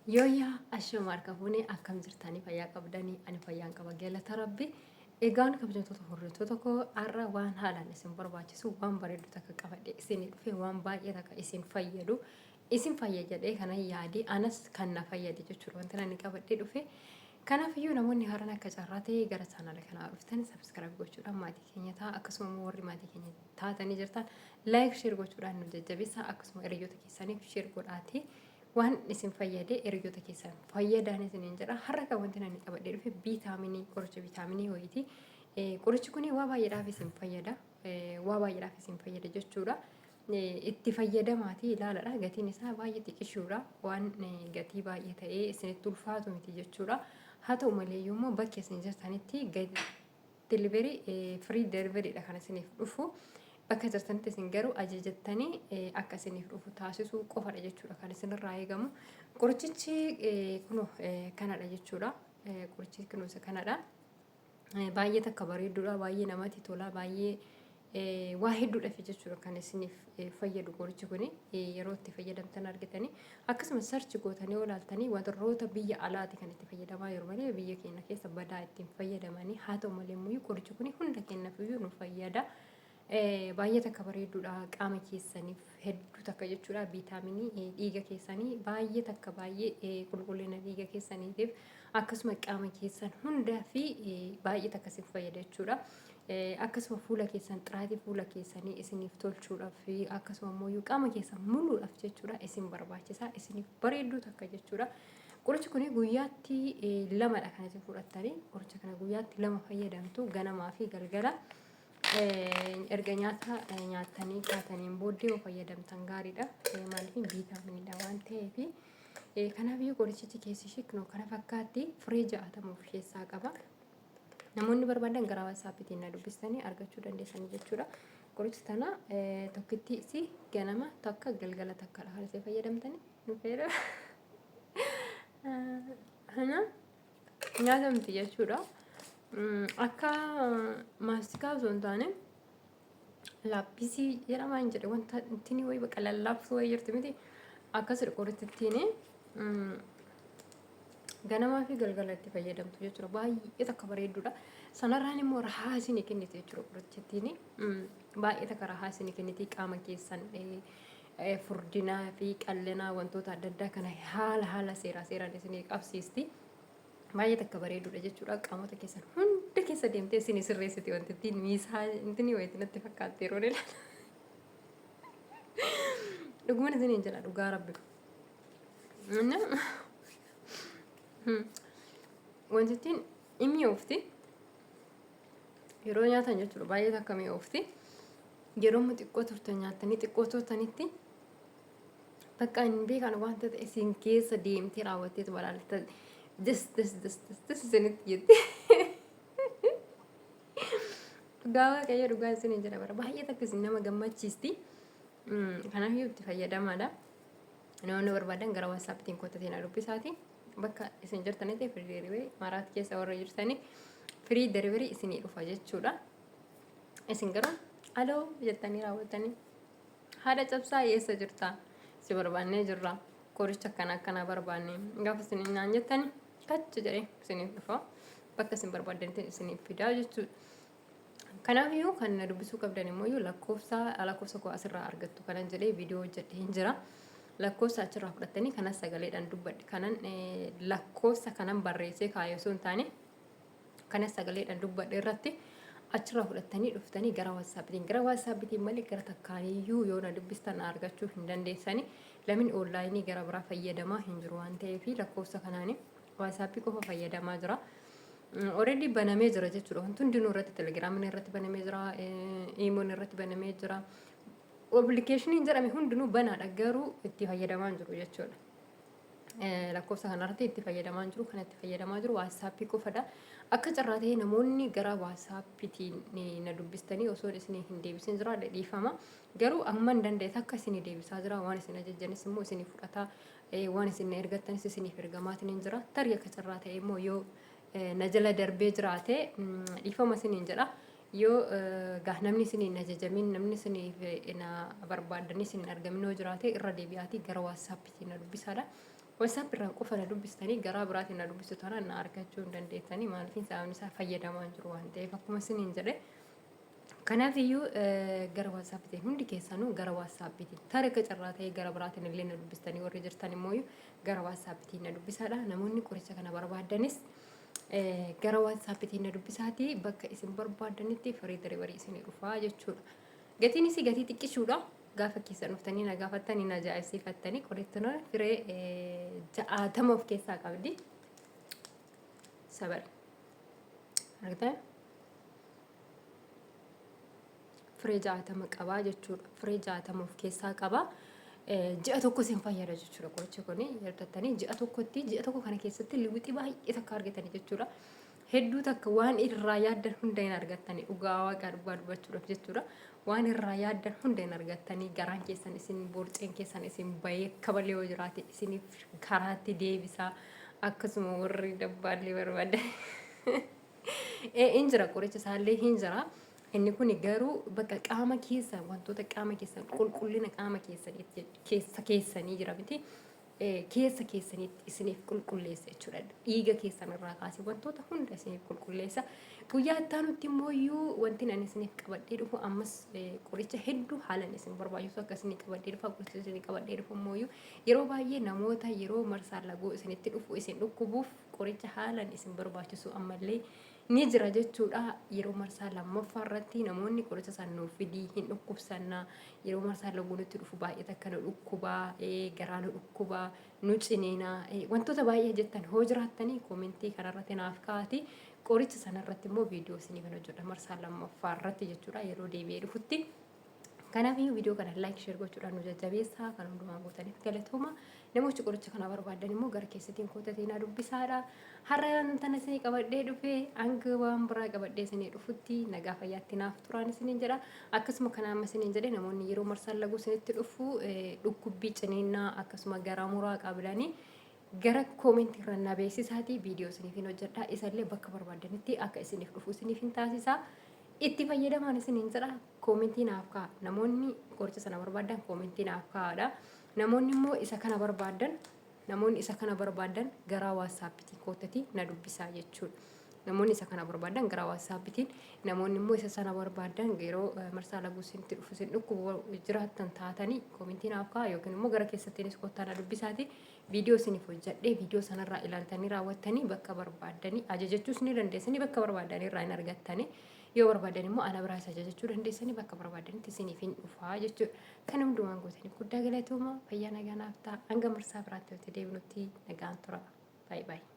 Yooyyaa ashama harka fuune akkam jirtanii fayyaa qabdanii ani fayyaan qaba galata rabbi. Egaan kabajamtoota hordoftoota koo har'a waan haalaan isin barbaachisu waan bareedu takka qabadhe isin dhufe waan baay'ee takka isin fayyadu isin fayyada jedhee kana yaade anas kan na fayyade jechuudha wanti ani qabadhee dhufe. Kanaaf iyyuu namoonni haaraan akka carraa ta'e gara chaanaala kanaa dhuftan subscribe gochuudhaan maatii keenya ta'a akkasuma immoo warri maatii keenya taatanii jirtan like share gochuudhaan nu jajjabeessaa akkasuma hiriyoota keessaniif share godhaatii waan isin fayyade hiriyoota keessan fayyadaan isiniin jedha. Har'a kan wanti ani qabadhee dhufe viitaaminii qoricha viitaaminii wayiiti. Qorichi kun waa baay'eedhaaf isin fayyada. Waa baay'eedhaaf isin fayyada jechuudha. Itti fayyadamaatii ilaaladha. Gatiin isaa baay'ee xiqishuudha. Waan gatii baay'ee ta'ee isinitti ulfaatu miti jechuudha. Haa ta'u malee immoo bakki isin jirtanitti delivery free delivery dha kan isiniif dhufu. Bakka jirtanitti isin garuu ajajattanii akka isiniif dhufu taasisuu qofadha jechuudha kan isinirraa eegamu. Qorichichi kunoo kanadha jechuudha. Qorichi kunoo isa kanadha. Baay'ee takka bareedduudha, baay'ee namatti tola, baay'ee waa hedduudhaaf jechuudha kan isiniif fayyadu qorichi kuni yeroo itti fayyadamtan argitanii akkasumas sarchi gootanii yoo ilaaltanii wantoota biyya alaati kan itti fayyadamaa jiru malee biyya keenya keessa badaa ittiin fayyadamanii haa ta'u malee immoo qorichi kuni hunda keenyaaf iyyuu nu fayyada. Baay'ee takka bareedduudha qaama keessaniif hedduu takka jechuudha viitaaminii dhiiga keessanii baay'ee takka baay'ee qulqullina dhiiga keessaniitiif akkasuma qaama keessan hundaa fi baay'ee takka isin fayyada jechuudha. Akkasuma fuula keessan xiraatii fuula keessanii isiniif tolchuudhaaf fi akkasuma immoo qaama keessan muluudhaaf jechuudha isin barbaachisa isiniif bareedduu takka jechuudha. Qorichi kun guyyaatti lamadha kan isin fudhattanii qoricha kana guyyaatti lama fayyadamtu ganamaa fi galgala. Erga nyaata nyaattanii kaataniin booddee yoo fayyadamtan gaariidha. Maaliif viitaaminiidha waan ta'eef. Kanaaf iyyuu qorichichi keessi ishee kunoo kana fakkaatti firee ja'atama of keessaa qaba. Namoonni barbaadan gara WhatsAppiitiin na dubbistanii argachuu dandeessanii jechuudha. Qoricha tana tokkitti isi ganama takka galgala takkadha kan isin fayyadamtanii nu fayyada. Kana nyaatamti jechuudha. Akka maastikaa osoo hin taane laappisii jedhama hin jedhe wanta ittiin wayii bakka lallaaftuu wayii jirti miti akkasidha qorichittiin ganamaa fi galgala itti fayyadamtu jechuudha. Baay'ee takka bareedduudha. Sanarraan immoo rahaa isinii kenniti jechuudha qorichittiin. Baay'ee takka rahaa isinii kenniti qaama keessan furdinaa fi qal'inaa wantoota adda addaa kana haala haala seeraa seeraan isinii qabsiisti. Baay'ee takka bareedduudha jechuudha. Qaamota keessan hunda keessa deemtee isinii sirreessiti wanti ittiin miisaa intini wayiiti natti fakkaatti yeroo ilaalu. Dhuguman isiniin jedha dhugaa rabbi. Wantittiin in mi'oofti. Yeroo nyaatan jechuudha baay'ee takka mi'oofti. Yeroo immoo xiqqoo turtan nyaattanii xiqqoo turtanitti bakka hin beekan wanta ta'e isin keessa deemtee raawwatteetu balaalta. Dis dis dis dis dis isinitti jetti. Dhugaa waaqayyo dhugaa isiniin jedha bara baay'ee takka isin nama gammachiisti. Kanaaf itti fayyadamaadha. Namoonni barbaadan gara WhatsApptiin kottatee na dubbisaati. Bakka isin jirtanitti firii delivery maraat keessa warra jirtanii firii delivery isinii dhufa jechuudha. Isin garuu aloo jettanii raawwattanii haadha cabsaa eessa jirta si barbaannee jirra qoricha akkana akkanaa barbaanne gaafa isin naan jettanii kacha jedhee isiniif dhufa bakka isin barbaaddanitti isiniif fidaa jechuudha. Kanaafiyyuu kan na dubbisuu qabdan immoo iyyuu lakkoofsa lakkoofsa koo asirraa argattu kanan jedhee viidiyoo hojjedhe hin jira. Lakkoofsa achirraa fudhattanii kanas sagaleedhaan dubbadhe kanan lakkoofsa kanan barreessee kaayee osoo hin taane kanas sagaleedhaan dubbadhe irratti achirraa fudhattanii dhuftanii gara waatsaappiitiin gara waatsaappiitiin malee gara takkaaniyyuu yoo na dubbistan na argachuu hin dandeessani. Lamin oonlaayinii gara biraa fayyadamaa hin jiru waan ta'eef lakkoofsa kanaanii waatsappii qofa fayyadamaa jira. Already banamee jira jechuudha. Wanti hundinuu irratti telegiraamiin irratti banamee jira, iimoon irratti banamee jira. Appilikeeshiniin jedhame hundinuu banaadha garuu itti fayyadamaa hin jiru jechuudha. Lakkoofsa kanarratti itti fayyadamaa hin jiru kan itti fayyadamaa jiru waatsaappii qofadha. Akka carraa ta'ee namoonni gara waatsaappiitiin na dubbistanii osoo isin hin deebisin jira dhiifama. Garuu amma hin danda'e takka isin deebisaa jira waan isin ajajjanis immoo isin fudhataa waan isin na ergattanis isiniif ergamaatiin hin jira. Tarii akka carraa ta'e immoo yoo na jala darbee jiraate dhiifama isiniin jedha. Yoo gaa namni isiniin ajajamin namni isiniif na barbaaddanii isin hin argamin yoo jiraate irra deebi'aatii gara waatsaappiitiin na dubbisaadha. WhatsApp irraan qofa na dubbistanii garaa biraatiin na dubbistu taanaan na argachuu hin dandeettanii maaliif sababni isaa fayyadamaa hin jiru waan ta'eef akkuma isiniin jedhe. Kanaaf iyyuu gara WhatsAppitiin hundi keessanuu gara WhatsAppitiin tarii akka carraa ta'ee gara biraatiin illee na dubbistanii warri jirtan immoo gara WhatsAppitiin na dubbisaadha. Namoonni qoricha kana barbaadanis gara WhatsAppitiin na dubbisaatii bakka isin barbaadanitti firii delivery isinii dhufaa jechuudha. Gatiin isii gatii xiqqishuudha. Gaafa keessan dhuftanii na gaafattanii na ajaa'ibsiifattanii qorittiin firee 60 of keessaa qabdi. Sabar. Argitan? Firee 60 qabaa jechuudha. Firee 60 of keessaa qaba. Ji'a tokko isin fayyada jechuudha qorichi kun yeroo ji'a tokkotti ji'a tokko kana keessatti liwixii baay'ee takka argatanii jechuudha. Hedduu takka waan irraa yaaddan hunda hin argattanii dhugaa waaqaa dhugaa dubbachuudhaaf jechuudha. Waan irraa yaaddan hunda hin argattanii garaan keessan isin borceen keessan isin bahee akka malee yoo jiraate isiniif karaatti deebisaa akkasuma warri dabbaallee barbaadan. Hin jira qoricha isaallee hin jira. Inni kun garuu bakka qaama keessa wantoota qaama keessan qulqullina qaama keessanii keessa keessanii jira miti. Keessa keessanitti isiniif qulqulleessa jechuudha. Dhiiga keessan irraa kaasee wantoota hunda isiniif qulqulleessa. Guyyaa itti aanutti immoo iyyuu wanti ani isiniif qabadhee dhufu ammas qoricha hedduu haalan isin barbaachisu akka isinii qabadhee dhufa qoricha isinii qabadhee dhufu immoo iyyuu yeroo baay'ee namoota yeroo marsaan laguu isinitti dhufu isin dhukkubuuf qoricha haalan isin barbaachisu ammallee ni jira jechuudha. Yeroo marsaa lammaffaa irratti namoonni qoricha san nuuf fidii hin dhukkubsannaa yeroo marsaa laguu nutti dhufu baay'ee takka nu dhukkubaa garaa nu dhukkubaa nu ciniinaa wantoota baay'ee jettan hoo jiraattanii koomentii kanarratti naaf kaa'ati. Qoricha sanarratti immoo viidiyoo isiniif hojjedha marsaa lammaffaa irratti jechuudha yeroo deebi'ee dhufutti. Kanaaf iyyuu viidiyoo kana like share gochuudhaan nu jajjabeessaa kan hundumaa gootaniif galatooma. Namoonni qoricha kana barbaadan immoo gara keessattiin kootatii na dubbisaadha. Har'a tana isinii qabadhee dhufe hanga waan biraa qabadhee isinii dhufutti nagaa fayyaatti naaf turaan isiniin jedha. Akkasuma kana amma isiniin jedhe namoonni yeroo marsaan laguu isinitti dhufu dhukkubbii ciniinnaa akkasuma garaa muraa qabdanii gara koomentii irra na beeksisaatii viidiyoo isiniif hin hojjedha. Isallee bakka barbaadanitti akka isiniif dhufu isiniif hin taasisa. Itti fayyadamaan isiniin jedha koomentii naaf kaa'a. Namoonni qoricha sana barbaadan koomentii naaf kaa'aadha. Namoonni immoo isa kana barbaadan namoonni isa kana barbaadan gara WhatsAppitiin koottatii na dubbisaa jechuudha. Namoonni isa kana barbaadan gara WhatsAppitiin namoonni immoo isa sana barbaadan yeroo marsaa laguu isinitti dhufu isin dhukkubu jiraattan taatanii koomentii naaf kaa'a yookiin immoo gara keessattiinis koottaa na dubbisaati. Viidiyoo isiniif hojjedhee viidiyoo sanarraa ilaaltanii raawwattanii bakka barbaaddanii ajajachuus ni dandeessanii bakka barbaaddanii irraa hin argattanii yoo barbaadan immoo ana biraas ajajachuu dandeessanii bakka barbaadanitti isiniif hin dhufaa jechuudha. Kan hundumaan gootaniif guddaa galatooma fayyaa nagaa naaf ta'a hanga marsaa biraatti walitti deebinutti nagaan tura. Baay'ee baay'ee.